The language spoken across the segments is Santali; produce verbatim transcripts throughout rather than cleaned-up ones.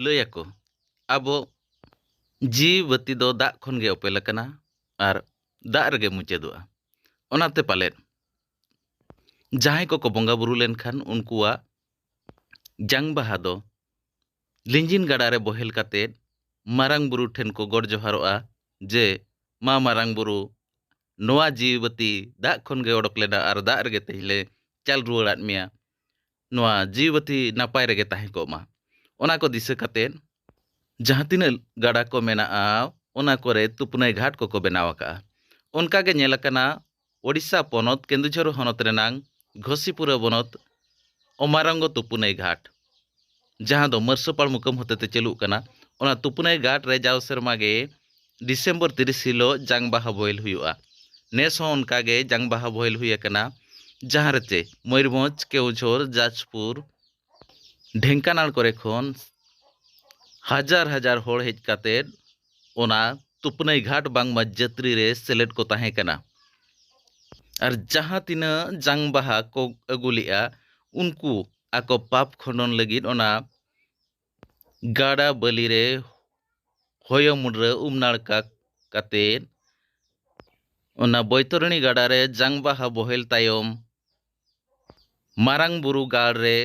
ᱞᱟᱹᱭᱟᱠᱚ, ᱟᱵᱚ ᱡᱤᱣᱤ ᱵᱟᱹᱛᱤ ᱫᱚ ᱫᱟᱜ ᱠᱷᱚᱱ ᱜᱮ ᱚᱯᱮᱞ ᱟᱠᱟᱱᱟ ᱟᱨ ᱫᱟᱜ ᱨᱮᱜᱮ ᱢᱩᱪᱟᱹᱫᱚᱜᱼᱟ᱾ ᱚᱱᱟᱛᱮ ᱯᱟᱞᱮᱫ ᱡᱟᱦᱟᱸᱭ ᱠᱚᱠᱚ ᱵᱚᱸᱜᱟ ᱵᱩᱨᱩ ᱞᱮᱱᱠᱷᱟᱱ ᱩᱱᱠᱩᱣᱟᱜ ᱡᱟᱝ ᱵᱟᱦᱟ ᱫᱚ ᱞᱤᱸᱡᱤᱱ ᱜᱟᱰᱟ ᱨᱮ ᱵᱚᱦᱮᱞ ᱠᱟᱛᱮᱫ ᱢᱟᱨᱟᱝ ᱵᱩᱨᱩ ᱴᱷᱮᱱ ᱠᱚ ᱜᱚᱰ ᱡᱚᱦᱟᱨᱚᱜᱼᱟ ᱡᱮ, "ᱢᱟ ᱢᱟᱨᱟᱝ ᱵᱩᱨᱩ, ᱱᱚᱣᱟ ᱡᱤᱣᱤ ᱵᱟᱹᱛᱤ ᱫᱟᱜ ᱠᱷᱚᱱ ᱜᱮ ᱚᱰᱚᱠ ᱞᱮᱱᱟ ᱟᱨ ᱫᱟᱜ ᱨᱮᱜᱮ ᱛᱮᱦᱮᱧ ᱞᱮ ᱪᱟᱞ ᱨᱩᱣᱟᱹᱲᱟᱫ ᱢᱮᱭᱟ, ᱱᱚᱣᱟ ᱡᱤᱣᱤ ᱵᱟᱹᱛᱤ ᱱᱟᱯᱟᱭ ᱨᱮᱜᱮ ᱛᱟᱦᱮᱸ ᱠᱚᱜ ᱢᱟ᱾" ᱚᱱᱟ ᱠᱚ ᱫᱤᱥᱟᱹ ᱠᱟᱛᱮᱫ ᱡᱟᱦᱟᱸ ᱛᱤᱱᱟᱹᱜ ᱜᱟᱰᱟ ᱠᱚ ᱢᱮᱱᱟᱜᱼᱟ, ᱚᱱᱟ ᱠᱚᱨᱮ ᱛᱩᱯᱱᱟᱹᱭ ᱜᱷᱟᱴ ᱠᱚᱠᱚ ᱵᱮᱱᱟᱣ ᱟᱠᱟᱜᱼᱟ᱾ ᱚᱱᱠᱟ ᱜᱮ ᱧᱮᱞ ᱟᱠᱟᱱᱟ, ᱳᱰᱤᱥᱟ ᱯᱚᱱᱚᱛ ᱠᱮᱱᱫᱩᱡᱷᱚᱨ ᱦᱚᱱᱚᱛ ᱨᱮᱱᱟᱝ ᱜᱷᱚᱥᱤᱯᱩᱨᱟ ᱵᱚᱱᱚᱛ ᱚᱢᱟᱨᱚᱝᱜᱚ ᱛᱩᱯᱩᱱᱟᱹᱭ ᱜᱷᱟᱴ, ᱡᱟᱦᱟᱸ ᱫᱚ ᱢᱟᱹᱨᱥᱟᱹᱯᱟᱲ ᱢᱩᱠᱟᱹᱢ ᱦᱚᱛᱮᱛᱮ ᱪᱟᱹᱞᱩᱜ ᱠᱟᱱᱟ, ᱚᱱᱟ ᱛᱩᱯᱩᱱᱟᱹᱭ ᱜᱷᱟᱴ ᱨᱮ ᱡᱟᱣ ᱥᱮᱨᱢᱟ ᱜᱮ ᱰᱤᱥᱮᱢᱵᱚᱨ ᱛᱤᱨᱤᱥ ᱦᱤᱞᱳᱜ ᱡᱟᱝ ᱵᱟᱦᱟ ᱵᱚᱦᱮᱞ ᱦᱩᱭᱩᱜᱼᱟ᱾ ᱱᱮᱥ ᱦᱚᱸ ᱚᱱᱠᱟ ᱜᱮ ᱡᱟᱝ ᱵᱟᱦᱟ ᱵᱚᱦᱮᱞ ᱦᱩᱭ ᱟᱠᱟᱱᱟ, ᱡᱟᱦᱟᱸ ᱨᱮ ᱪᱮ ᱢᱚᱭᱩᱨᱵᱷᱚᱸᱡᱽ, ᱠᱮᱣᱡᱷᱳᱨ, ᱡᱟᱡᱽᱯᱩᱨ, ᱰᱷᱮᱝᱠᱟᱱᱟᱲ ᱠᱚᱨᱮ ᱠᱷᱚᱱ ᱦᱟᱡᱟᱨ ᱦᱟᱡᱟᱨ ᱦᱚᱲ ᱦᱮᱡ ᱠᱟᱛᱮᱫ ᱚᱱᱟ ᱛᱩᱯᱱᱟᱹᱭ ᱜᱷᱟᱴ ᱵᱟᱝᱢᱟ ᱡᱟᱹᱛᱨᱤ ᱨᱮ ᱥᱮᱞᱮᱫ ᱠᱚ ᱛᱟᱦᱮᱸ ᱠᱟᱱᱟ᱾ ᱟᱨ ᱡᱟᱦᱟᱸ ᱛᱤᱱᱟᱹᱜ ᱡᱟᱝ ᱵᱟᱦᱟ ᱠᱚ ᱟᱹᱜᱩ ᱞᱮᱜᱼᱟ, ᱩᱱᱠᱩ ᱟᱠᱚ ᱯᱟᱯ ᱠᱷᱚᱸᱰᱚᱱ ᱞᱟᱹᱜᱤᱫ ᱚᱱᱟ ᱜᱟᱰᱟ ᱵᱟᱹᱞᱤ ᱨᱮ ᱦᱚᱭᱚ ᱢᱩᱰᱨᱟᱹ ᱩᱢ ᱱᱟᱲᱠᱟ ᱠᱟᱛᱮᱫ ᱚᱱᱟ ᱵᱳᱭᱛᱚᱨᱚᱬᱤ ᱜᱟᱰᱟ ᱨᱮ ᱡᱟᱝ ᱵᱟᱦᱟ ᱵᱚᱦᱮᱞ ᱛᱟᱭᱚᱢ ᱢᱟᱨᱟᱝ ᱵᱩᱨᱩ ᱜᱟᱲ ᱨᱮ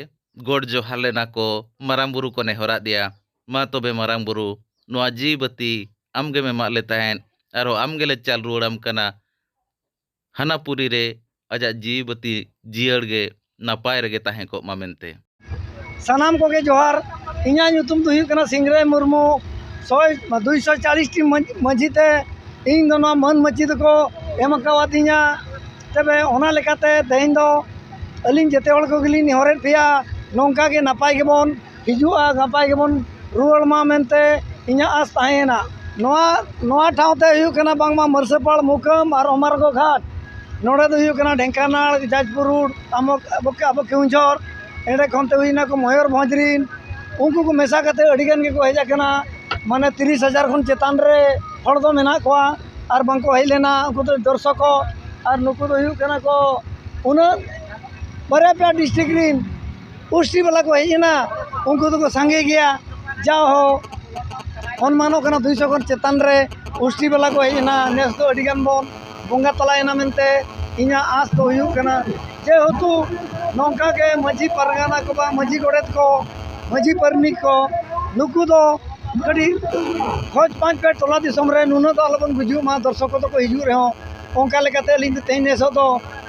ᱜᱚᱰ ᱡᱚᱦᱟᱨ ᱞᱮᱱᱟ ᱠᱚ, ᱢᱟᱨᱟᱝ ᱵᱩᱨᱩ ᱠᱚ ᱱᱮᱦᱚᱨᱟᱫ ᱮᱭᱟ, "ᱢᱟ ᱛᱚᱵᱮ ᱢᱟᱨᱟᱝ ᱵᱩᱨᱩ, ᱱᱚᱣᱟ ᱡᱤᱣᱤ ᱵᱟᱹᱛᱤ ᱟᱢᱜᱮᱢ ᱮᱢᱟᱫ ᱞᱮ ᱛᱟᱦᱮᱸᱫ, ᱟᱨᱦᱚᱸ ᱟᱢ ᱜᱮᱞᱮ ᱪᱟᱞ ᱨᱩᱣᱟᱹᱲᱟᱢ ᱠᱟᱱᱟ᱾ ᱦᱟᱱᱟ ᱯᱩᱨᱤ ᱨᱮ ᱟᱡᱟᱜ ᱡᱤᱣᱤ ᱵᱟᱹᱛᱤ ᱡᱤᱭᱟᱹᱲ ᱜᱮ ᱱᱟᱯᱟᱭ ᱨᱮᱜᱮ ᱛᱟᱦᱮᱸ ᱠᱚᱜ ᱢᱟ" ᱢᱮᱱᱛᱮ᱾ ᱥᱟᱱᱟᱢ ᱠᱚᱜᱮ ᱡᱚᱦᱟᱨ᱾ ᱤᱧᱟᱹᱜ ᱧᱩᱛᱩᱢ ᱫᱚ ᱦᱩᱭᱩᱜ ᱠᱟᱱᱟ ᱥᱤᱝᱨᱟᱹᱭ ᱢᱩᱨᱢᱩ᱾ ᱥᱚᱭ, ᱫᱩᱭᱥᱚ ᱪᱟᱞᱤᱥ ᱴᱤ ᱢᱟᱹᱡ-, ᱢᱟᱹᱡᱷᱤ ᱛᱮ ᱤᱧ ᱫᱚ ᱱᱚᱣᱟ ᱢᱟᱹᱱ ᱢᱟᱹᱪᱤ ᱫᱚᱠᱚ ᱮᱢ ᱟᱠᱟᱣᱟᱫᱤᱧᱟ᱾ ᱛᱚᱵᱮ ᱚᱱᱟ ᱞᱮᱠᱟᱛᱮ ᱛᱮᱦᱮᱧ ᱫᱚ ᱟᱹᱞᱤᱧ ᱡᱮᱛᱮ ᱦᱚᱲ ᱠᱚᱜᱮᱞᱤᱧ ᱱᱮᱦᱚᱨᱮᱫ ᱯᱮᱭᱟ, ᱱᱚᱝᱠᱟ ᱜᱮ ᱱᱟᱯᱟᱭ ᱜᱮᱵᱚᱱ ᱦᱤᱡᱩᱜᱼᱟ, ᱱᱟᱯᱟᱭ ᱜᱮᱵᱚᱱ ᱨᱩᱣᱟᱹᱲ ᱢᱟ ᱢᱮᱱᱛᱮ ᱤᱧᱟᱹᱜ ᱟᱸᱥ ᱛᱟᱦᱮᱸᱭᱮᱱᱟ᱾ ᱱᱚᱣᱟ, ᱱᱚᱣᱟ ᱴᱷᱟᱶ ᱛᱮ ᱦᱩᱭᱩᱜ ᱠᱟᱱᱟ ᱵᱟᱝᱢᱟ ᱢᱟᱹᱨᱥᱟᱹᱯᱟᱲ, ᱢᱩᱠᱟᱹᱢ ᱟᱨ ᱚᱢᱟᱨᱜᱚ ᱜᱷᱟᱴ᱾ ᱱᱚᱰᱮ ᱫᱚ ᱦᱩᱭᱩᱜ ᱠᱟᱱᱟ ᱰᱷᱮᱝᱠᱟᱱᱟᱲ, ᱡᱟᱡᱽᱯᱩᱨ ᱨᱳᱰ, ᱟᱢᱚ-, ᱟᱵᱚ, ᱟᱵᱚ ᱠᱮᱣᱚᱱᱡᱷᱚᱨ, ᱮᱸᱰᱮ ᱠᱷᱚᱱ ᱛᱮ ᱦᱩᱭᱱᱟ ᱠᱚ ᱢᱚᱭᱩᱨᱵᱷᱚᱸᱡᱽ ᱨᱤᱱ᱾ ᱩᱱᱠᱩ ᱠᱚ ᱢᱮᱥᱟ ᱠᱟᱛᱮ ᱟᱹᱰᱤ ᱜᱟᱱ ᱜᱮᱠᱚ ᱦᱮᱡ ᱟᱠᱟᱱᱟ᱾ ᱢᱟᱱᱮ ᱛᱤᱨᱤᱥ ᱦᱟᱡᱟᱨ ᱠᱷᱚᱱ ᱪᱮᱛᱟᱱ ᱨᱮ ᱦᱚᱲ ᱫᱚ ᱢᱮᱱᱟᱜ ᱠᱚᱣᱟ ᱟᱨ ᱵᱟᱝᱠᱚ ᱦᱮᱡ ᱞᱮᱱᱟ, ᱩᱱᱠᱩ ᱫᱚ ᱫᱚᱨᱥᱚᱠᱚ᱾ ᱟᱨ ᱱᱩᱠᱩ ᱫᱚ ᱦᱩᱭᱩᱜ ᱠᱟᱱᱟ ᱠᱚ ᱩᱱᱟᱹᱜ ᱵᱟᱨᱭᱟ ᱯᱮᱭᱟ ᱰᱤᱥᱴᱨᱤᱠᱴ ᱨᱤᱱ ᱮᱥ ᱴᱤ ᱵᱟᱞᱟ ᱠᱚ ᱦᱮᱡ ᱮᱱᱟ, ᱩᱱᱠᱩ ᱫᱚᱠᱚ ᱥᱟᱸᱜᱮ ᱜᱮᱭᱟ᱾ ᱡᱟᱣ ᱦᱚᱸ ᱚᱱᱩᱢᱟᱱᱚᱜ ᱠᱟᱱᱟ ᱫᱩᱭᱥᱚ ᱠᱷᱚᱱ ᱪᱮᱛᱟᱱ ᱨᱮ ᱩᱥᱴᱤ ᱵᱟᱞᱟ ᱠᱚ ᱦᱮᱡ ᱮᱱᱟ᱾ ᱱᱮᱥ ᱫᱚ ᱟᱹᱰᱤ ᱜᱟᱱ ᱵᱚᱱ ᱵᱚᱸᱜᱟ ᱛᱟᱞᱟᱭᱮᱱᱟ ᱢᱮᱱᱛᱮ ᱤᱧᱟᱹᱜ ᱟᱸᱥ ᱫᱚ ᱦᱩᱭᱩᱜ ᱠᱟᱱᱟ, ᱡᱮᱦᱮᱛᱩ ᱱᱚᱝᱠᱟ ᱜᱮ ᱢᱟᱹᱡᱷᱤ ᱯᱟᱨᱜᱟᱱᱟ ᱠᱚ ᱵᱟ ᱢᱟᱹᱡᱷᱤ ᱜᱚᱰᱮᱛ ᱠᱚ, ᱢᱟᱹᱡᱷᱤ ᱯᱟᱨᱟᱱᱤᱠ ᱠᱚ, ᱱᱩᱠᱩ ᱫᱚ ᱠᱟᱹᱴᱤᱡ ᱠᱷᱚᱡᱽ ᱯᱟᱸᱪ ᱯᱮ ᱴᱚᱞᱟ ᱫᱤᱥᱚᱢ ᱨᱮ ᱱᱩᱱᱟᱹᱜ ᱫᱚ ᱟᱞᱚᱵᱚᱱ ᱜᱩᱡᱩᱜ ᱢᱟ, ᱫᱚᱨᱥᱚᱠ ᱠᱚᱫᱚ ᱠᱚ ᱦᱤᱡᱩᱜ ᱨᱮᱦᱚᱸ᱾ ᱚᱱᱠᱟ ᱞᱮᱠᱟᱛᱮ ᱟᱹᱞᱤᱧ ᱫᱚ ᱛᱮᱦᱮᱧ ᱱᱮᱥᱚᱜ ᱫᱚ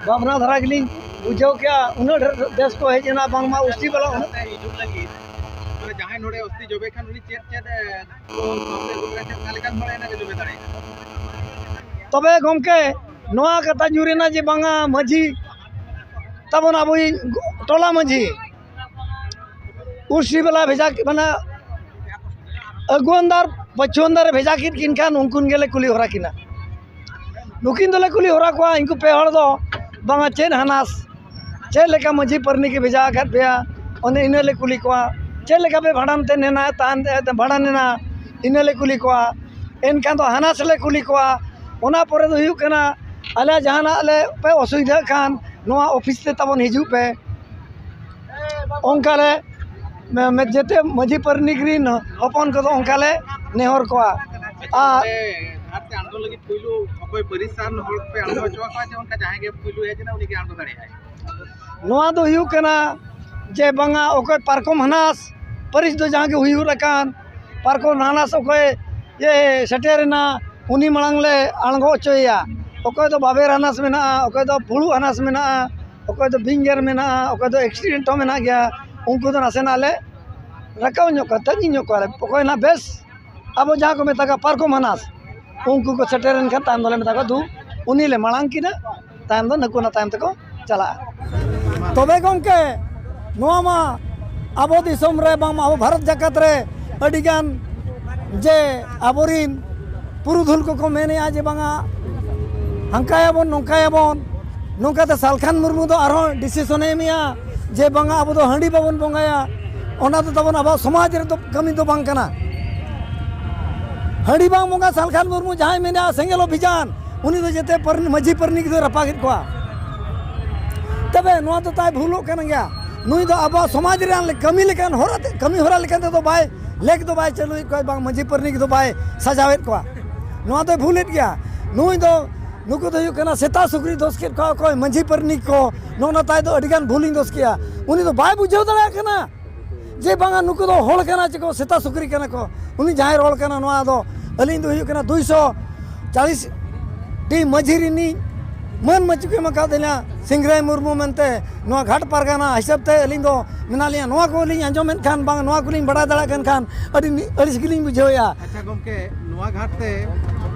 ᱵᱷᱟᱵᱽᱱᱟ ᱫᱷᱟᱨᱟ ᱜᱮᱞᱤᱧ ᱵᱩᱡᱷᱟᱹᱣ ᱠᱮᱜᱼᱟ᱾ ᱩᱱᱟᱹᱜ ᱰᱷᱮᱨ ᱫᱮᱥ ᱠᱚ ᱦᱮᱡ ᱮᱱᱟ, ᱵᱟᱝᱢᱟ ᱩᱥᱴᱤ ᱵᱟᱞᱟ ᱩᱱᱟᱹᱜ ᱦᱤᱡᱩᱜ ᱞᱟᱹᱜᱤᱫ, ᱢᱟᱱᱮ ᱡᱟᱦᱟᱸᱭ ᱱᱚᱰᱮ ᱩᱥᱴᱤ ᱡᱚᱵᱮ ᱠᱷᱟᱱ ᱩᱱᱤ ᱪᱮᱫ ᱪᱮᱫ, ᱮ, ᱚᱠᱟ ᱞᱮᱠᱟᱱ ᱦᱚᱲ ᱮᱱᱮᱡ ᱡᱚᱵᱮ ᱫᱟᱲᱮᱭᱟᱜᱼᱟ? ᱛᱚᱵᱮ ᱜᱚᱢᱠᱮ, ᱱᱚᱣᱟ ᱠᱟᱛᱷᱟ ᱧᱩᱨ ᱮᱱᱟ ᱡᱮ ᱵᱟᱝᱟ ᱢᱟᱹᱡᱷᱤ ᱛᱟᱵᱚᱱ ᱟᱵᱚᱭᱤᱡ ᱴᱚᱞᱟ ᱢᱟᱹᱡᱷᱤ ᱩᱥᱴᱤ ᱵᱟᱞᱟ ᱵᱷᱮᱡᱟ ᱠᱮᱫ, ᱢᱟᱱᱮ ᱟᱹᱜᱩᱣᱟᱱᱫᱟᱨ ᱯᱟᱹᱪᱷᱩᱣᱟᱹᱱᱫᱟᱨᱮ ᱵᱷᱮᱡᱟ ᱠᱮᱫ ᱠᱤᱱ ᱠᱷᱟᱱ ᱩᱱᱠᱤᱱ ᱜᱮᱞᱮ ᱠᱩᱞᱤ ᱦᱚᱨᱟ ᱠᱤᱱᱟ᱾ ᱱᱩᱠᱤᱱ ᱫᱚᱞᱮ ᱠᱩᱞᱤ ᱦᱚᱨᱟ ᱠᱚᱣᱟ, ᱩᱱᱠᱩ ᱯᱮ ᱦᱚᱲ ᱫᱚ, ᱵᱟᱝᱟ ᱪᱮᱫ ᱦᱟᱱᱟᱥ, ᱪᱮᱫ ᱞᱮᱠᱟ ᱢᱟᱹᱡᱷᱤ ᱯᱟᱨᱟᱱᱤᱠ ᱮ ᱵᱷᱮᱡᱟ ᱟᱠᱟᱫ ᱯᱮᱭᱟ, ᱚᱱᱮ ᱤᱱᱟᱹ ᱞᱮ ᱠᱩᱞᱤ ᱠᱚᱣᱟ᱾ ᱪᱮᱫ ᱞᱮᱠᱟ ᱯᱮ ᱵᱷᱟᱸᱰᱟᱱ ᱛᱮ ᱱᱮᱱᱟ ᱛᱟᱦᱮᱱ ᱛᱮ ᱵᱷᱟᱸᱰᱟᱱ ᱮᱱᱟ, ᱤᱱᱟᱹ ᱞᱮ ᱠᱩᱞᱤ ᱠᱚᱣᱟ᱾ ᱮᱱᱠᱷᱟᱱ ᱫᱚ ᱦᱟᱱᱟᱥ ᱞᱮ ᱠᱩᱞᱤ ᱠᱚᱣᱟ᱾ ᱚᱱᱟ ᱯᱚᱨᱮ ᱫᱚ ᱦᱩᱭᱩᱜ ᱠᱟᱱᱟ, ᱟᱞᱮᱭᱟᱜ ᱡᱟᱦᱟᱱᱟᱜ ᱞᱮ ᱯᱮ ᱚᱥᱩᱵᱤᱫᱷᱟᱜ ᱠᱷᱟᱱ ᱱᱚᱣᱟ ᱚᱯᱷᱤᱥ ᱛᱮ ᱛᱟᱵᱚᱱ ᱦᱤᱡᱩᱜ ᱯᱮ᱾ ᱚᱱᱠᱟ ᱞᱮ ᱢᱮ-, ᱢᱮ-, ᱡᱮᱛᱮ ᱢᱟᱹᱡᱷᱤ ᱯᱟᱨᱟᱱᱤᱠ ᱨᱤᱱ ᱦᱚᱯᱚᱱ ᱠᱚᱫᱚ ᱚᱱᱠᱟ ᱞᱮ ᱱᱮᱦᱚᱨ ᱠᱚᱣᱟ᱾ ᱟᱨ ᱚᱸᱰᱮ ᱜᱷᱟᱴ ᱛᱮ ᱟᱬᱜᱚ ᱞᱟᱹᱜᱤᱫ ᱯᱩᱭᱞᱩ ᱚᱠᱚᱭ ᱯᱟᱹᱨᱤᱥ ᱟᱱ ᱦᱚᱲ ᱯᱮ ᱟᱬᱜᱚ ᱦᱚᱪᱚ ᱟᱠᱚᱣᱟ, ᱡᱮ ᱚᱱᱠᱟ ᱡᱟᱦᱟᱸᱭ ᱜᱮ ᱯᱩᱭᱞᱩ ᱦᱮᱡ ᱮᱱᱟ ᱩᱱᱤ ᱜᱮ ᱟᱬᱜᱚ ᱫᱟᱲᱮᱭᱟᱜᱼᱟᱭ? ᱱᱚᱣᱟ ᱫᱚ ᱦᱩᱭᱩᱜ ᱠᱟᱱᱟ ᱡᱮ ᱵᱟᱝᱟ ᱚᱠᱚᱭ ᱯᱟᱨᱠᱚᱢ ᱦᱟᱱᱟᱥ ᱯᱟᱹᱨᱤᱥ ᱫᱚ ᱡᱟᱦᱟᱸ ᱜᱮ ᱦᱩᱭᱩᱜ ᱟᱠᱟᱱ, ᱯᱟᱨᱠᱚᱢ ᱦᱟᱱᱟᱥ ᱚᱠᱚᱭ ᱤᱭᱟᱹ ᱥᱮᱴᱮᱨᱮᱱᱟ, ᱩᱱᱤ ᱢᱟᱲᱟᱝ ᱞᱮ ᱟᱬᱜᱚ ᱦᱚᱪᱚᱭᱮᱭᱟ᱾ ᱚᱠᱚᱭ ᱫᱚ ᱵᱟᱵᱮᱨ ᱦᱟᱱᱟᱥ ᱢᱮᱱᱟᱜᱼᱟ, ᱚᱠᱚᱭ ᱫᱚ ᱯᱷᱩᱲᱩᱜ ᱦᱟᱱᱟᱥ ᱢᱮᱱᱟᱜᱼᱟ, ᱚᱠᱚᱭ ᱫᱚ ᱵᱤᱧᱜᱮᱨ ᱢᱮᱱᱟᱜᱼᱟ, ᱚᱠᱚᱭ ᱫᱚ ᱮᱠᱥᱤᱰᱮᱱᱴ ᱦᱚᱸ ᱢᱮᱱᱟᱜ ᱜᱮᱭᱟ, ᱩᱱᱠᱩ ᱫᱚ ᱱᱟᱥᱮᱱᱟᱜ ᱞᱮ ᱨᱟᱠᱟᱵ ᱧᱚᱜ ᱠᱚᱣᱟ, ᱛᱟᱺᱜᱤ ᱧᱚᱜ ᱠᱚᱣᱟᱞᱮ᱾ ᱚᱠᱚᱭ ᱱᱟᱜ ᱵᱮᱥ ᱟᱵᱚ ᱡᱟᱦᱟᱸ ᱠᱚ ᱢᱮᱛᱟ ᱠᱚᱣᱟ ᱯᱟᱨᱠᱚᱢ ᱦᱟᱱᱟᱥ, ᱩᱱᱠᱩ ᱠᱚ ᱥᱮᱴᱮᱨᱮᱱ ᱠᱷᱟᱱ ᱛᱟᱭᱚᱢ ᱫᱚᱞᱮ ᱢᱮᱛᱟ ᱠᱚᱣᱟ, "ᱫᱩ, ᱩᱱᱤ ᱞᱮ ᱢᱟᱲᱟᱝ ᱠᱤᱱᱟ, ᱛᱟᱭᱚᱢ ᱫᱚ ᱱᱩᱠᱩ ᱚᱱᱟ ᱛᱟᱭᱚᱢ ᱛᱮᱠᱚ ᱪᱟᱞᱟᱜᱼᱟ᱾" ᱛᱚᱵᱮ ᱜᱚᱢᱠᱮ, ᱱᱚᱣᱟ ᱢᱟ ᱟᱵᱚ ᱫᱤᱥᱚᱢ ᱨᱮ, ᱵᱟᱝᱢᱟ ᱟᱵᱚ ᱵᱷᱟᱨᱚᱛ ᱡᱟᱠᱟᱛ ᱨᱮ ᱟᱹᱰᱤᱜᱟᱱ ᱡᱮ ᱟᱵᱚᱨᱤᱱ ᱯᱩᱨᱩᱫᱷᱩᱞ ᱠᱚᱠᱚ ᱢᱮᱱᱮᱜᱼᱟ ᱡᱮ ᱵᱟᱝᱟ ᱦᱟᱝᱠᱟᱭᱟᱵᱚᱱ, ᱱᱚᱝᱠᱟᱭᱟᱵᱚᱱ, ᱱᱚᱝᱠᱟᱛᱮ ᱥᱟᱞᱠᱷᱟᱱ ᱢᱩᱨᱢᱩ ᱫᱚ ᱟᱨᱦᱚᱸ ᱰᱤᱥᱤᱥᱚᱱᱮ ᱮᱢᱮᱜᱼᱟ ᱡᱮ ᱵᱟᱝᱟ ᱟᱵᱚ ᱫᱚ ᱦᱟᱺᱰᱤ ᱵᱟᱵᱚᱱ ᱵᱚᱸᱜᱟᱭᱟ, ᱚᱱᱟ ᱫᱚ ᱛᱟᱵᱚᱱ ᱟᱵᱚᱣᱟᱜ ᱥᱚᱢᱟᱡᱽ ᱨᱮᱫᱚ ᱠᱟᱹᱢᱤ ᱫᱚ ᱵᱟᱝ ᱠᱟᱱᱟ᱾ ᱦᱟᱺᱰᱤ ᱵᱟᱝ ᱵᱚᱸᱜᱟ ᱥᱟᱞᱠᱷᱟᱱ ᱢᱩᱨᱢᱩ ᱡᱟᱦᱟᱸᱭ ᱢᱮᱱᱮᱜᱼᱟ ᱥᱮᱸᱜᱮᱞ ᱚᱵᱷᱤᱡᱟᱱ, ᱩᱱᱤ ᱫᱚ ᱡᱮᱛᱮ ᱯᱟᱨᱱᱤ-, ᱢᱟᱹᱡᱷᱤ ᱯᱟᱨᱟᱱᱤᱠ ᱫᱚᱭ ᱨᱟᱯᱟᱜᱮᱫ ᱠᱚᱣᱟ᱾ ᱛᱚᱵᱮ ᱱᱚᱣᱟ ᱫᱚ ᱛᱟᱭ ᱵᱷᱩᱞᱚᱜ ᱠᱟᱱ ᱜᱮᱭᱟ᱾ ᱱᱩᱭ ᱫᱚ ᱟᱵᱚᱣᱟᱜ ᱥᱚᱢᱟᱡᱽ ᱨᱮᱭᱟᱜ ᱠᱟᱹᱢᱤ ᱞᱮᱠᱟᱱ ᱦᱚᱨᱟ ᱛᱮ, ᱠᱟᱹᱢᱤ ᱦᱚᱨᱟ ᱞᱮᱠᱟᱱ ᱛᱮᱫᱚ ᱵᱟᱭ ᱞᱮᱠ ᱫᱚ ᱵᱟᱭ ᱪᱟᱹᱞᱩᱭᱮᱫ ᱠᱚᱣᱟ, ᱵᱟᱝ ᱢᱟᱹᱡᱷᱤ ᱯᱟᱨᱟᱱᱤᱠ ᱫᱚ ᱵᱟᱭ ᱥᱟᱡᱟᱣᱮᱫ ᱠᱚᱣᱟ᱾ ᱱᱚᱣᱟ ᱫᱚᱭ ᱵᱷᱩᱞᱮᱫ ᱜᱮᱭᱟ᱾ ᱱᱩᱭ ᱫᱚ, ᱱᱩᱠᱩ ᱫᱚ ᱦᱩᱭᱩᱜ ᱠᱟᱱᱟ ᱥᱮᱛᱟ ᱥᱩᱠᱨᱤ ᱫᱳᱥ ᱠᱮᱫ ᱠᱚᱣᱟ ᱚᱠᱚᱭ? ᱢᱟᱹᱡᱷᱤ ᱯᱟᱨᱟᱱᱤᱠ ᱠᱚ᱾ ᱱᱚᱜᱼᱚ ᱱᱟ ᱛᱟᱭ ᱫᱚ ᱟᱹᱰᱤᱜᱟᱱ ᱵᱷᱩᱞᱤᱧ ᱫᱳᱥ ᱠᱮᱭᱟ᱾ ᱩᱱᱤ ᱫᱚ ᱵᱟᱭ ᱵᱩᱡᱷᱟᱹᱣ ᱫᱟᱲᱮᱭᱟᱜ ᱠᱟᱱᱟ ᱡᱮ ᱵᱟᱝᱟ, ᱱᱩᱠᱩ ᱫᱚ ᱦᱚᱲ ᱠᱟᱱᱟ ᱪᱮ ᱠᱚ ᱥᱮᱛᱟ ᱥᱩᱠᱨᱤ ᱠᱟᱱᱟ ᱠᱚ᱾ ᱩᱱᱤ ᱡᱟᱦᱟᱸᱭ ᱨᱚᱲ ᱠᱟᱱᱟ, ᱱᱚᱣᱟ ᱫᱚ ᱟᱹᱞᱤᱧ ᱫᱚ ᱦᱩᱭᱩᱜ ᱠᱟᱱᱟ ᱫᱩᱭᱥᱚ ᱪᱟᱞᱤᱥ ᱴᱤ ᱢᱟᱹᱡᱷᱤ ᱨᱤᱱᱤᱡ ᱢᱟᱹᱱ ᱢᱟᱹᱪᱤ ᱠᱚ ᱮᱢ ᱟᱠᱟᱫ ᱞᱤᱧᱟ ᱥᱤᱝᱨᱟᱭ ᱢᱩᱨᱢᱩ ᱢᱮᱱᱛᱮ᱾ ᱱᱚᱣᱟ ᱜᱷᱟᱴ ᱯᱟᱨᱜᱟᱱᱟ ᱦᱤᱥᱟᱹᱵ ᱛᱮ ᱟᱹᱞᱤᱧ ᱫᱚ ᱢᱮᱱᱟᱜ ᱞᱤᱧᱟ᱾ ᱱᱚᱣᱟ ᱠᱚᱞᱤᱧ ᱟᱸᱡᱚᱢᱮᱫ ᱠᱷᱟᱱ, ᱵᱟᱝ ᱱᱚᱣᱟ ᱠᱚᱞᱤᱧ ᱵᱟᱲᱟᱭ ᱫᱟᱲᱮᱭᱟᱜ ᱠᱟᱱ ᱠᱷᱟᱱ ᱟᱹᱰᱤ ᱱᱤ-, ᱟᱹᱲᱤᱥ ᱜᱮᱞᱤᱧ ᱵᱩᱡᱷᱟᱹᱣᱮᱫᱼᱟ᱾ ᱟᱪᱪᱷᱟ ᱜᱚᱢᱠᱮ, ᱱᱚᱣᱟ ᱜᱷᱟᱴ ᱛᱮ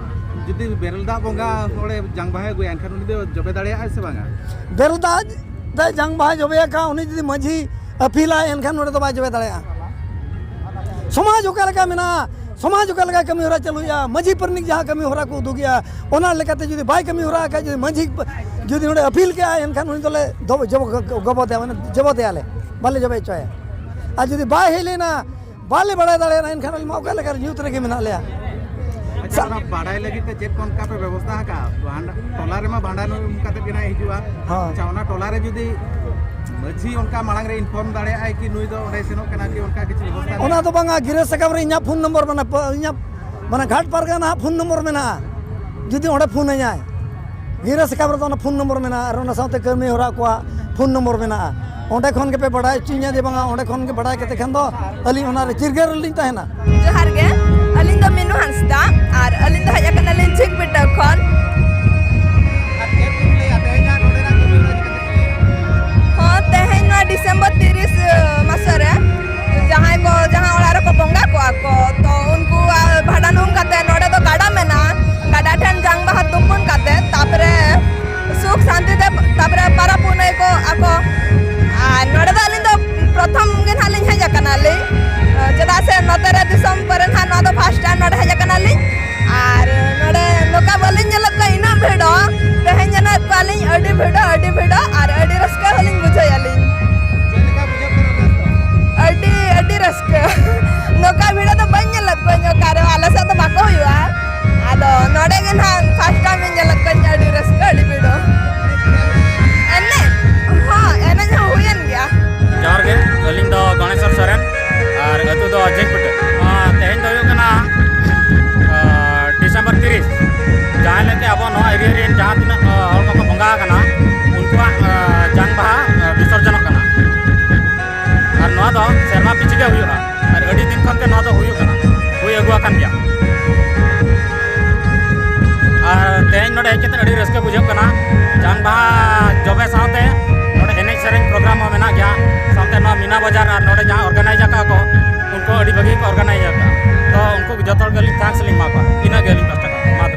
ᱡᱩᱫᱤ ᱵᱮᱨᱮᱞ ᱫᱟᱜ ᱵᱚᱸᱜᱟ ᱚᱸᱰᱮ ᱡᱟᱝ ᱵᱟᱦᱟᱭ ᱟᱹᱜᱩᱭᱟ, ᱮᱱᱠᱷᱟᱱ ᱩᱱᱤ ᱫᱚ ᱡᱚᱵᱮ ᱫᱟᱲᱮᱭᱟᱜᱼᱟᱭ ᱥᱮ ᱵᱟᱝᱟ? ᱵᱮᱨᱮᱞ ᱫᱟᱜ ᱛᱮ ᱡᱟᱝ ᱵᱟᱦᱟᱭ ᱡᱚᱵᱮᱭᱟ ᱠᱷᱟᱱ, ᱩᱱᱤ ᱡᱩᱫᱤ ᱢᱟᱹᱡᱷᱤ ᱟᱹᱯᱤᱞᱟᱭ, ᱮᱱᱠᱷᱟᱱ ᱱᱚᱰᱮ ᱫᱚ ᱵᱟᱭ ᱡᱚᱵᱮ ᱫᱟᱲᱮᱭᱟᱜᱼᱟ᱾ ᱥᱚᱢᱟᱡᱽ ᱚᱠᱟ ᱞᱮᱠᱟ ᱢᱮᱱᱟᱜᱼᱟ, ᱥᱚᱢᱟᱡᱽ ᱚᱠᱟ ᱞᱮᱠᱟ ᱠᱟᱹᱢᱤ ᱦᱚᱨᱟ ᱪᱟᱹᱞᱩᱭᱮᱫᱼᱟ, ᱢᱟᱹᱡᱷᱤ ᱯᱟᱨᱟᱱᱤᱠ ᱡᱟᱦᱟᱸ ᱠᱟᱹᱢᱤ ᱦᱚᱨᱟ ᱠᱚ ᱩᱫᱩᱜᱮᱫᱼᱟ, ᱚᱱᱟ ᱞᱮᱠᱟᱛᱮ ᱡᱩᱫᱤ ᱵᱟᱭ ᱠᱟᱹᱢᱤ ᱦᱚᱨᱟ ᱟᱠᱟᱫ, ᱡᱩᱫᱤ ᱢᱟᱹᱡᱷᱤ ᱡᱩᱫᱤ ᱱᱚᱰᱮ ᱟᱹᱯᱤᱞ ᱠᱮᱜᱼᱟ, ᱮᱱᱠᱷᱟᱱ ᱩᱱᱤ ᱫᱚᱞᱮ ᱫᱚ-, ᱡᱚᱵᱚ-, ᱜᱚᱵᱚᱫᱮᱭᱟ, ᱢᱟᱱᱮ ᱡᱚᱵᱚᱫᱮᱭᱟᱞᱮ, ᱵᱟᱞᱮ ᱡᱚᱵᱮ ᱦᱚᱪᱚᱭᱟ᱾ ᱟᱨ ᱡᱩᱫᱤ ᱵᱟᱭ ᱦᱮᱡ ᱞᱮᱱᱟ, ᱵᱟᱞᱮ ᱵᱟᱲᱟᱭ ᱫᱟᱲᱮᱭᱟᱜᱼᱟ, ᱮᱱᱠᱷᱟᱱ ᱟᱞᱮ ᱢᱟ ᱚᱠᱟ ᱞᱮᱠᱟ ᱨᱮ ᱧᱩᱛ ᱨᱮᱜᱮ ᱢᱮᱱᱟᱜ ᱞᱮᱭᱟ᱾ ᱟᱪᱪᱷᱟ, ᱚᱱᱟ ᱵᱟᱰᱟᱭ ᱞᱟᱹᱜᱤᱫ ᱛᱮ ᱪᱮᱫ ᱠᱚ ᱚᱱᱠᱟ ᱯᱮ ᱵᱮᱵᱚᱥᱛᱷᱟ ᱟᱠᱟᱫᱼᱟ? ᱵᱷᱟᱸᱰ-, ᱴᱚᱞᱟ ᱨᱮᱢᱟ ᱵᱷᱟᱸᱰᱟᱱ ᱠᱟᱛᱮ ᱜᱮ ᱱᱟᱜ ᱦᱤᱡᱩᱜᱼᱟ᱾ ᱦᱚᱸ᱾ ᱟᱪᱪᱷᱟ, ᱚᱱᱟ ᱴᱚᱞᱟ ᱨᱮ ᱡᱩᱫᱤ ᱢᱟᱹᱡᱷᱤ ᱚᱱᱠᱟ ᱢᱟᱲᱟᱝ ᱨᱮ inform ᱫᱟᱲᱮᱭᱟᱜᱼᱟᱭ ᱠᱤ ᱱᱩᱭ ᱫᱚ ᱚᱸᱰᱮ ᱥᱮᱱᱚᱜ ᱠᱟᱱᱟ ᱠᱤ, ᱚᱱᱠᱟ ᱠᱤᱪᱷᱩ ᱵᱮᱵᱚᱥᱛᱷᱟ ᱚᱱᱟ ᱢᱮᱱᱟᱜᱼᱟ? ᱫᱚ ᱵᱟᱝᱟ, ᱜᱤᱨᱟᱹ ᱥᱟᱠᱟᱢ ᱨᱮ ᱤᱧᱟᱹᱜ phone number ᱢᱮᱱᱟᱜᱼᱟ, ᱯᱟ-, ᱤᱧᱟᱹᱜ ᱢᱟᱱᱮ ᱜᱷᱟᱴ ᱯᱟᱨᱜᱟᱱᱟ ᱦᱟᱸᱜ phone number ᱢᱮᱱᱟᱜᱼᱟ᱾ ᱡᱩᱫᱤ ᱚᱸᱰᱮ ᱯᱷᱳᱱ ᱟᱹᱧᱟᱭ, ᱜᱤᱨᱟᱹ ᱥᱟᱠᱟᱢ ᱨᱮᱫᱚ ᱚᱱᱟ phone number ᱢᱮᱱᱟᱜᱼᱟ, ᱟᱨ ᱚᱱᱟ ᱥᱟᱶᱛᱮ ᱠᱟᱹᱢᱤ ᱦᱚᱨᱟ ᱠᱚᱣᱟᱜ phone number ᱢᱮᱱᱟᱜᱼᱟ᱾ ᱚᱸᱰᱮ ᱠᱷᱚᱱ ᱜᱮᱯᱮ ᱵᱟᱰᱟᱭ ᱦᱚᱪᱚᱧᱟ ᱡᱮ ᱵᱟᱝᱟ, ᱚᱸᱰᱮ ᱠᱷᱚᱱ ᱜᱮ ᱵᱟᱰᱟᱭ ᱠᱟᱛᱮ ᱠᱷᱟᱱ ᱫᱚ ᱟᱹᱞᱤᱧ ᱚᱱᱟ ᱨᱮ ᱪᱤᱨᱜᱟᱹᱞ ᱨᱮᱞᱤᱧ ᱛᱟᱦᱮᱱᱟ᱾ ᱡᱚᱦᱟᱨ ᱜᱮ, ᱟᱹᱞᱤᱧ ᱫᱚ ᱢᱤᱱᱩ ᱦᱟᱸᱥᱫᱟ ᱟᱨ ᱟᱹᱞᱤᱧ ᱫᱚ ᱦᱮᱡ ᱟᱠᱟᱱᱟᱞᱤᱧ ᱡᱷᱤᱠ ᱵᱤᱴᱟᱹ ᱠᱷᱚᱱ᱾ ᱟᱨ ᱪᱮᱫ ᱵᱤᱱ ᱞᱟᱹᱭᱟ ᱛᱮᱦᱮᱧᱟᱜ ᱱᱚᱰᱮᱱᱟᱜ ᱠᱟᱹᱢᱤ ᱦᱚᱨᱟ ᱤᱫᱤ ᱠᱟᱛᱮ? ᱦᱚᱸ, ᱛᱮᱦᱮᱧ ᱱᱚᱣᱟ December ᱛᱤᱨᱤᱥ ᱢᱟᱥ ᱨᱮ ᱡᱟᱦᱟᱸᱭ ᱠᱚ, ᱡᱟᱦᱟᱸ ᱚᱲᱟᱜ ᱨᱮᱠᱚ ᱵᱚᱸᱜᱟ ᱠᱚᱜᱼᱟ ᱠᱚ, ᱛᱚ ᱩᱱᱠᱩᱣᱟᱜ ᱵᱷᱟᱸᱰᱟᱱ ᱩᱢ ᱠᱟᱛᱮ ᱱᱚᱰᱮ ᱫᱚ ᱜᱟᱰᱟ ᱢᱮᱱᱟᱜᱼᱟ, ᱜᱟᱰᱟ ᱴᱷᱮᱱ ᱡᱟᱝ ᱵᱟᱦᱟ ᱛᱩᱯᱩᱱ ᱠᱟᱛᱮ, ᱛᱟᱯᱚᱨᱮ ᱥᱩᱠ ᱥᱟᱱᱛᱤ ᱛᱮ, ᱛᱟᱯᱚᱨᱮ ᱯᱟᱨᱟᱵᱽ ᱯᱩᱱᱟᱹᱭ ᱠᱚ ᱟᱠᱚ᱾ ᱟᱨ ᱱᱚᱰᱮ ᱫᱚ ᱟᱹᱞᱤᱧ ᱫᱚ ᱯᱨᱚᱛᱷᱚᱢ ᱜᱮ ᱱᱟᱦᱟᱜ ᱞᱤᱧ ᱦᱮᱡ ᱟᱠᱟᱱᱟ ᱞᱤᱧ, ᱪᱮᱫᱟᱜ ᱥᱮ ᱱᱚᱛᱮ ᱨᱮ ᱫᱤᱥᱚᱢ ᱯᱚᱨᱮ ᱱᱟᱦᱟᱜ ᱱᱚᱣᱟ ᱫᱚ first time ᱱᱚᱰᱮ ᱦᱮᱡ ᱟᱠᱟᱱᱟ ᱞᱤᱧ᱾ ᱟᱨ ᱱᱚᱰᱮ ᱱᱚᱝᱠᱟ ᱵᱟᱹᱞᱤᱧ ᱧᱮᱞᱮᱫ ᱠᱚᱣᱟ ᱤᱱᱟᱹᱜ ᱵᱷᱤᱲ ᱫᱚ, ᱛᱮᱦᱮᱧ ᱧᱮᱞᱮᱫ ᱠᱚᱣᱟᱞᱤᱧ ᱟᱹᱰᱤ ᱵᱷᱤᱲ, ᱟᱹᱰᱤ ᱵᱷᱤᱲ, ᱟᱨ ᱟᱹᱰᱤ ᱨᱟᱹᱥᱠᱟᱹ ᱦᱚᱸᱞᱤᱧ ᱵᱩᱡᱷᱟᱹᱣᱮᱫᱼᱟ ᱞᱤᱧ᱾ ᱪᱮᱫ ᱞᱮᱠᱟ ᱵᱩᱡᱷᱟᱹᱜ ᱠᱟᱱᱟ ᱱᱮᱥ ᱫᱚ? ᱟᱹᱰᱤ, ᱟᱹᱰᱤ ᱨᱟᱹᱥᱠᱟᱹ᱾ ᱱᱚᱝᱠᱟ ᱵᱷᱤᱲ ᱫᱚ ᱵᱟᱹᱧ ᱧᱮᱞᱮᱫ ᱠᱚᱣᱟ ᱤᱧ ᱚᱠᱟᱨᱮ, ᱟᱞᱮ ᱥᱮᱫ ᱫᱚ ᱵᱟᱠᱚ ᱦᱩᱭᱩᱜᱼᱟ᱾ ᱟᱫᱚ ᱱᱚᱰᱮ ᱜᱮ ᱱᱟᱦᱟᱜ first time ᱤᱧ ᱧᱮᱞᱮᱫ ᱠᱚᱣᱟ, ᱟᱹᱰᱤ ᱨᱟᱹᱥᱠᱟᱹ, ᱟᱹᱰᱤ ᱵᱷᱤᱲ᱾ ᱮᱱᱮᱡ? ᱦᱚᱸ, ᱮᱱᱮᱡ ᱦᱚᱸ ᱦᱩᱭᱮᱱ ᱜᱮᱭᱟ᱾ ᱡᱚᱦᱟᱨ ᱜᱮ, ᱟᱹᱞᱤᱧ ᱫᱚ ᱜᱚᱬᱮᱥᱚᱨ ᱥᱚᱨᱮᱱ ᱟᱨ ᱟᱹᱛᱩ ᱫᱚ ᱡᱷᱤᱠᱯᱤᱴᱟᱹ᱾ ᱱᱚᱣᱟ ᱮᱨᱤᱭᱟ ᱨᱮᱱ ᱡᱟᱦᱟᱸ ᱛᱤᱱᱟᱹᱜ ᱦᱚᱲ ᱠᱚᱠᱚ ᱵᱚᱸᱜᱟ ᱟᱠᱟᱱᱟ, ᱩᱱᱠᱩᱣᱟᱜ ᱡᱟᱝ ᱵᱟᱦᱟ ᱵᱤᱥᱚᱨᱡᱚᱱᱚᱜ ᱠᱟᱱᱟ᱾ ᱟᱨ ᱱᱚᱣᱟ ᱫᱚ ᱥᱮᱨᱢᱟ ᱯᱤᱪᱷᱤ ᱜᱮ ᱦᱩᱭᱩᱜᱼᱟ᱾ ᱟᱨ ᱟᱹᱰᱤ ᱫᱤᱱ ᱠᱷᱚᱱ ᱜᱮ ᱱᱚᱣᱟ ᱫᱚ ᱦᱩᱭᱩᱜ ᱠᱟᱱᱟ, ᱦᱩᱭ ᱟᱹᱜᱩ ᱟᱠᱟᱱ ᱜᱮᱭᱟ᱾ ᱟᱨ ᱛᱮᱦᱮᱧ ᱱᱚᱰᱮ ᱦᱮᱡ ᱠᱟᱛᱮ ᱟᱹᱰᱤ ᱨᱟᱹᱥᱠᱟᱹ ᱵᱩᱡᱷᱟᱹᱜ ᱠᱟᱱᱟ᱾ ᱡᱟᱝ ᱵᱟᱦᱟ ᱡᱚᱵᱮ ᱥᱟᱶᱛᱮ ᱱᱚᱰᱮ ᱮᱱᱮᱡ ᱥᱮᱨᱮᱧ ᱯᱨᱳᱜᱨᱟᱢ ᱦᱚᱸ ᱢᱮᱱᱟᱜ ᱜᱮᱭᱟ᱾ ᱥᱟᱶᱛᱮ ᱱᱚᱣᱟ ᱢᱤᱱᱟ ᱵᱟᱡᱟᱨ ᱟᱨ ᱱᱚᱰᱮ ᱡᱟᱦᱟᱸ ᱚᱨᱜᱟᱱᱟᱭᱤᱡᱽ ᱟᱠᱟᱫ ᱠᱚ, ᱩᱱᱠᱩ ᱟᱹᱰᱤ ᱵᱷᱟᱹᱜᱤ ᱠᱚ ᱚᱨᱜᱟᱱᱟᱭᱤᱡᱽ ᱟᱠᱟᱫᱼᱟ᱾ ᱛᱚ ᱩᱱᱠᱩ ᱡᱚᱛᱚ ᱦᱚᱲ ᱜᱮ ᱟᱹᱞᱤᱧ ᱛᱷᱮᱝᱠᱥ ᱞᱤᱧ ᱮᱢᱟ ᱠᱚᱣᱟ᱾ ᱤᱱᱟᱹᱜ ᱜᱮ ᱟᱹᱞᱤᱧ ᱯᱟᱥᱴᱟ ᱠᱷᱚᱱ᱾ ᱢᱟ